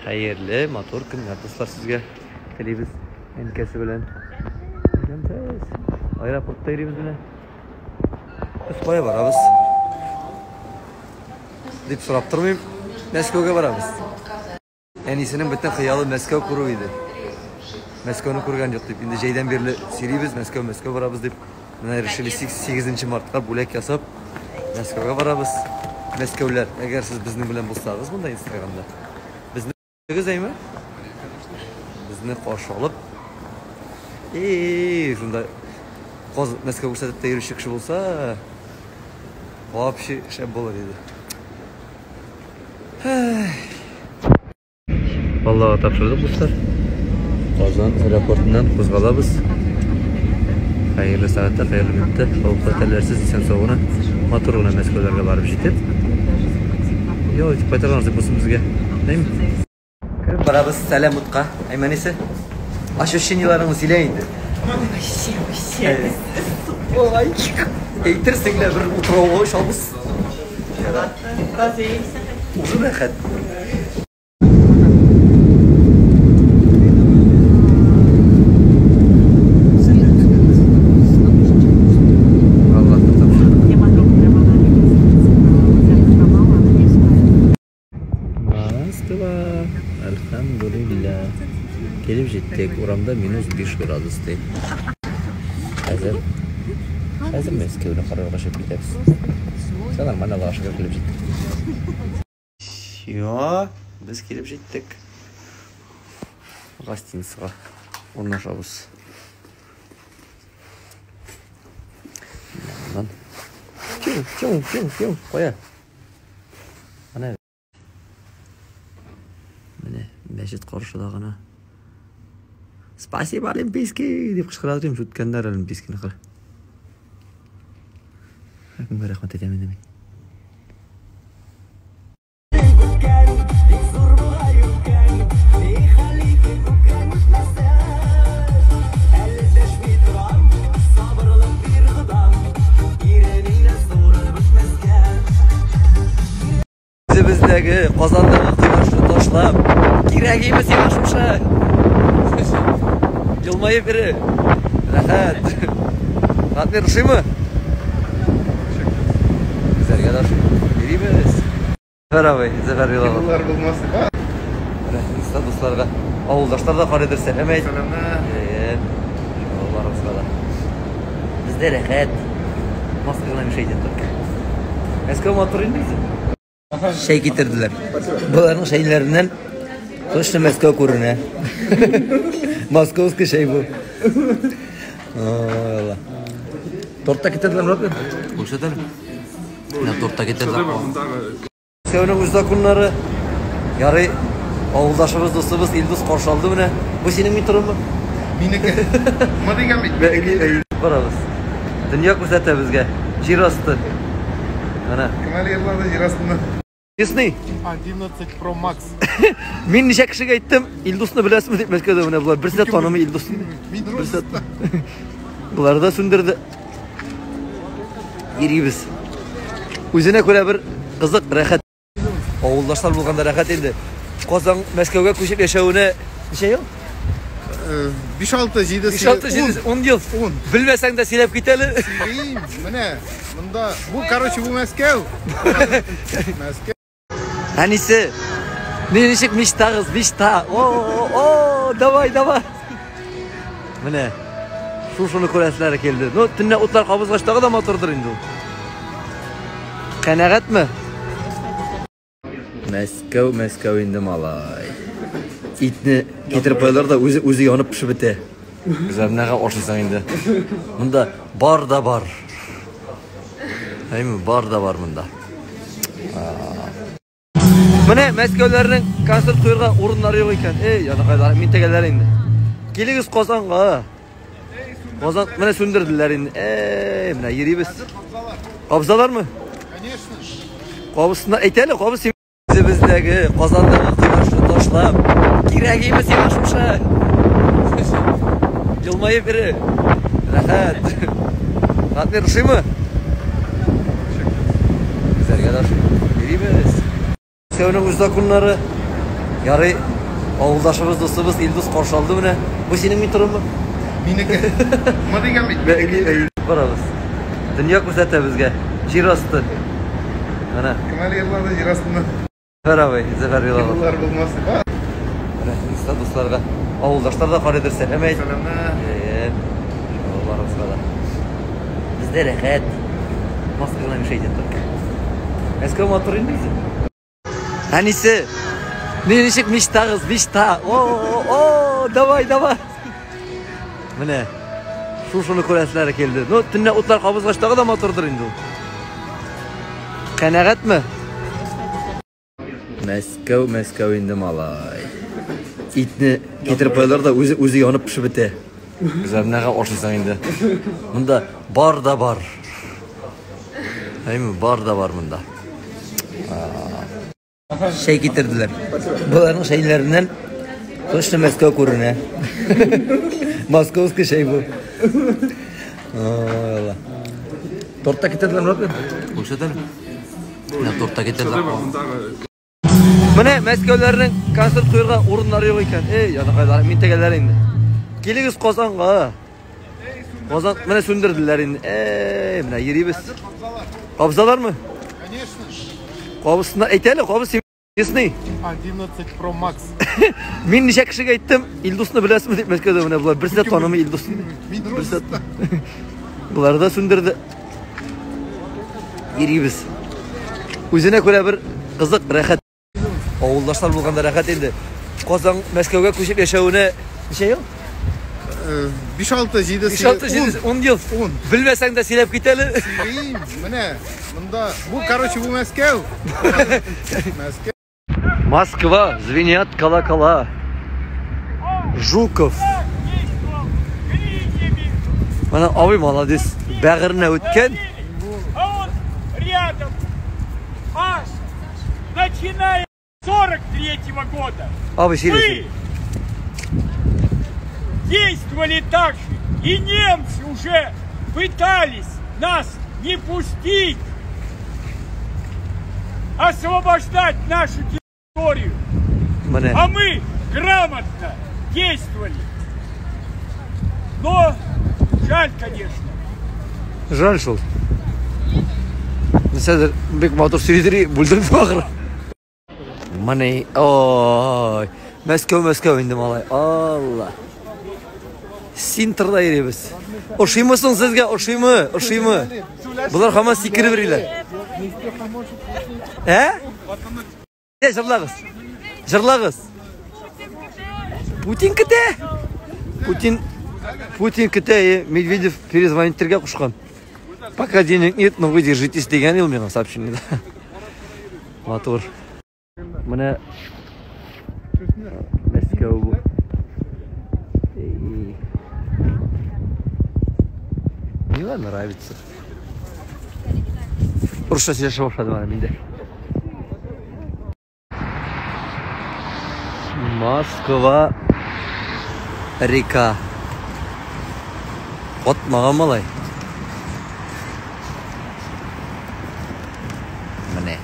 Хәерле, матур көннәр, дуслар, сезгә телибез әнкәсе белән. Әйдәмсез. Аэропортта йөрибез менә. Без кая барабыз? Дип сорап тормыйм. Мәскәүгә барабыз. Әнисенең бөтен хыялы Мәскәү күрү иде. Мәскәүне күргән юк дип. Инде җәйдән бирле сөйлибез, Мәскәү, Мәскәү барабыз дип. Менә решили 8 мартка бүләк ясап Мәскәүгә барабыз. Мәскәүләр, әгәр сез безнең белән булсагыз монда Инстаграмда, безне күрдегез әйме? Безне каршы алып, и шунда каз Мәскәү күрсәтеп тә йөрүче кеше булса, вообще шәп булыр иде. Аллага тапшырдык, дуслар. Казан аэропортыннан кузгалабыз. Хәерле сәгатьтә, хәерле минутта, хәвеф-хәтәрләрсез, исән-сау гына, матур гына Мәскәүләргә барып җитеп, ял итеп кайтырга насыйп булсын безгә. Әйме? Кереп барабыз сәлам утка. Әйме, әнисе? Ощущениеларыңны сөйлә инде. Вообще, вообще. Әйтерсең лә бер утрауга очабыз. Уже рәхәт. Москва, әлхәмдүлилләһ. Килеп җиттек. Урамда минус 5 градус ди. Хәзер хәзер Мәскәүне карарга чыгып китәбез. Все нормально, Аллага шөкер, килеп җиттек. Все, без килеп җиттек. Гостиницага урнашабыз. Моннан. Чиң, чиң, чиң, чиң, кая? Менә. Менә мәчет каршыда гына. Спасибо, Олимпийский! Дип кычкыра дим, үткәннәр Олимпийскийны кара. Кемгә рәхмәт әйтәм инде мин. Үзебездәге Казандагы кояшны ташлап, кирәгиме сиңа шушы? Елмаеп йөре. Рәхәт. Ратмир, ошыймы? Гүзәлгә дә ошый. Йөрибез. Зөфәр абый, Зөфәр Билалов. Еллар булмас. Рәхмәт дусларга. Авылдашлар да карыйдыр, сәлам әйт. Сәламнәр. Әйе. Барыбызга да. Бездә рәхәт. Маска гына мешает только. Мәскәү матур инде үзе. Чәй китерделәр. Боларның чәйләреннән точно Мәскәү күренә. Московский чәй бу. Ой, Алла. Торт та китерделәр, Мурат бей? Күрсәт әле. Менә торт та китерделәр. Мәскәүнең үз законнары. Ярый, авылдашыбыз, дустыбыз Илдус каршы алды менә. Бу синең метромы? Минеке. Ма дигән бит. Барабыз. Дөнья күрсәтә безгә. Җир асты. Менә. Кем әле йырлады җир астында? Честный. 11 Pro Max. Мин ничә кешегә әйттем, Илдусны беләсезме дип Мәскәүдә менә болар берсе дә танымый Илдусны. Берсе Болар да сүндерде. Йөрибез. Үзенә күрә бер кызык, рәхәт. Авылдашлар булганда рәхәт инде. Казан Мәскәүгә күчеп яшәвенә ничә ел? 5 6 7 5 6 7 10 ел. 10. Белмәсәң дә сөйләп кит әле. Сөйлим, менә монда бу, короче, бу Мәскәү. Мәскәү. Әнисе, не ничек мечтагыз, мечта. О, о, о, давай, давай. Менә шушыны күрәселәре килде. Ну, төнлә утлар кабызгач тагы да матурдыр инде ул. Канәгатьме? Мәскәү, Мәскәү инде малай. Итне китереп куялар да үзе үзе янып пешеп бетә. Гүзәл, менә ашыйсың инде. Монда бар да бар. Әйме, бар да бар монда. Менә Мәскәүләрнең концерт куярга урыннары юк икән. Эй, янакайлар, мин тегеләр инде. Килегез Казанга. Казан менә сүндерделәр инде. Эй, менә йөрибез. Кабзалармы? Конечно. Кабызсына әйт әле, кабыз син үзебездәге Казандагы кояшны ташлап, кирәгиме сиңа шушы? Елмаеп йөре. Рәхәт. Ратмир, ошыймы? Гүзәлгә дә ошый. Йөрибез. Мәскәүнең үз законнары. Ярый, авылдашыбыз, дустыбыз Илдус каршы алды менә. Бу синең метромы? Минеке. Ма дигән бит. Барабыз. Дөнья күрсәтә безгә. Җир асты. Менә. Кем әле елларда җир астында? Зөфәр абый, Зөфәр Билалов. Еллар булмас. Менә инста дусларга. Авылдашлар да карыйдыр, сәлам әйт. Сәламнәр. Әйе. Барыбызга да. Бездә рәхәт. Маска гына мешает только. Мәскәү матур инде үзе. Әнисе, не ничек мечтагыз, мечта. О, о, о, давай, давай. Менә шушыны күрәселәре килде. Ну, төнлә утлар кабызгач тагы да матурдыр инде ул. Канәгатьме? Мәскәү, Мәскәү инде малай. Итне китереп куялар да үзе үзе янып пешеп бетә. Гүзәлнәгә ашыйсың инде. Монда бар да бар. Әйме, бар да бар монда. Чәй китерделәр. Боларның чәйләреннән точно Мәскәү күренә. Московский чәй бу. Ой, Алла. Торт та китерделәр, Мурат? Күрсәт әле. Менә торт та китерделәр. Менә Мәскәүләрнең концерт куярга урыннары юк икән. Эй, янакайлар, мин тегеләр инде. Килегез Казанга. Казан менә сүндерделәр инде. Эй, менә йөрибез. Кабзалармы? Конечно. Кабызсына әйт әле, кабыз честный. 11 Pro Max. Мин ничә кешегә әйттем, Илдусны беләсезме дип Мәскәүдә менә болар берсе дә танымый Илдусны. Мин Берсе Болар да сүндерде. Йөрибез. Үзенә күрә бер кызык, рәхәт. Авылдашлар булганда рәхәт инде. Казан Мәскәүгә күчеп яшәвенә ничә ел? 5 6 7 5 6 7 10 ел. 10. Белмәсәң дә сөйләп кит әле. Сөйлим, менә монда бу, короче, бу Мәскәү. Мәскәү. Москва, звенят колокола. Жуков. Менә абый молодец. Бәгыренә үткән. А он рядом. Аж начиная с 43-го года. Абый сөйлә. Мы действовали так же. И немцы уже пытались нас не пустить освобождать нашу территорию. Менә. А мы грамотно действовали. Но жаль, конечно. Жаль шул. Нәрсәдер бик матур сөйлидер, бүлдерде ахыры. Менә, ой, Мәскәү, Мәскәү инде малай. Алла. Синтрда йөрибез. Ошыймы соң сезгә? Ошыймы? Ошыймы? Болар һаман сикереп йөриләр. Ә? Ә, җырлагыз. Җырлагыз. Путин көтә. Путин Путин көтә, е, Медведев перезвонить итәргә кушкан. Пока денег нет, но вы держитесь дигән ул миңа сообщениедә. Матур. Менә Мәскәү бу. Эй. Мне нравится. Русча сөйләшә башладым әле мин дә. Москва река. Катмаган малай. Менә.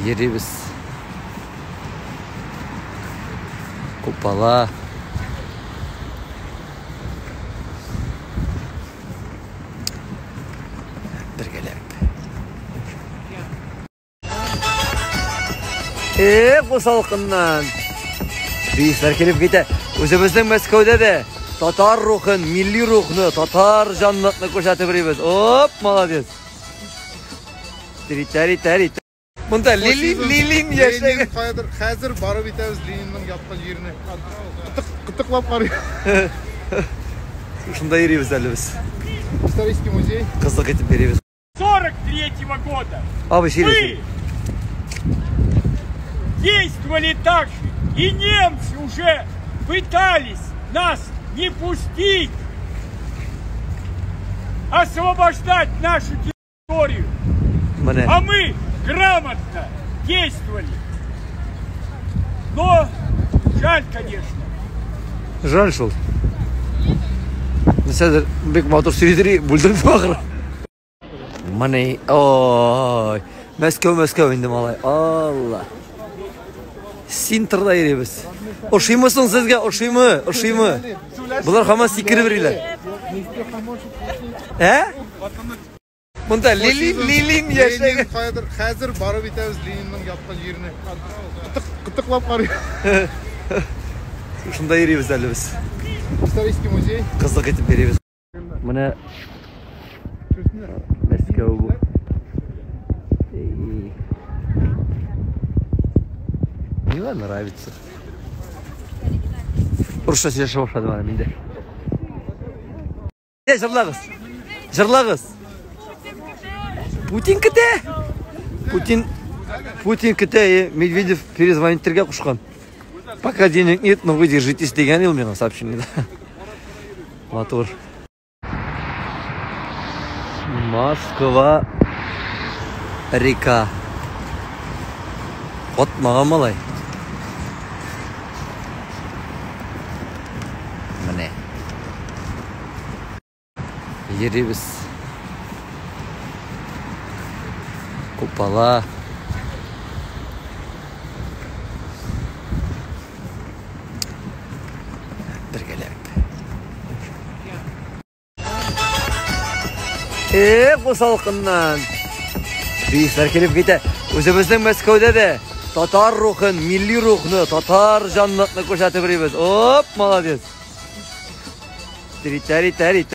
Йөрибез. Купала. Бергәләп. Эх, бу салкыннан. Туристлар килеп китә. Үзебезнең Мәскәүдә дә татар рухын, милли рухны, татар җанлыкны күрсәтеп йөрибез. Оп, молодец. Тири-тари-тари. Монда Ленин, Ленин яшәгән. Ленин каядыр хәзер барып итәбез Ленинның яткан җиренә. Кытык кытыклап карый. Шунда йөрибез әле без. Исторический музей. Кызык итеп йөрибез. 43-го года. Абый сөйлә. Мы действовали так же. И немцы уже пытались нас не пустить освобождать нашу территорию. Менә. А мы грамотно действовали. Но жаль, конечно. Жаль шул. Нәрсәдер бик матур сөйлидер, бүлдерде ахыры. Менә, ой, Мәскәү, Мәскәү инде малай. Алла. Синтрда йөрибез. Ошыймы соң сезгә? Ошыймы? Ошыймы? Болар һаман сикереп йөриләр. Ә? Монда Ленин, Ленин яшәгән. Ленин каядыр. Хәзер барып итәбез Ленинның яткан җиренә. Кытык, кытыклап карый. Шунда йөрибез әле без. Исторический музей. Кызык итеп йөрибез. Менә Мәскәү бу. Эй. Мне нравится. Русча сөйләшә башладым әле мин дә. Ә, җырлагыз. Җырлагыз. Путин көтә. Путин Путин көтә, э, Медведев перезвонить итәргә кушкан. Пока денег нет, но вы держитесь дигән ул миңа сообщениедә. Матур. Москва река. Катмаган малай. Менә. Йөрибез. Купала. Бергәләп. Э, бу салкыннан. Бисләр килеп китә. Үзебезнең Мәскәүдә дә татар рухын, милли рухны, татар җанлыкны күрсәтеп йөрибез. Оп, молодец. Тири-тәри-тәри.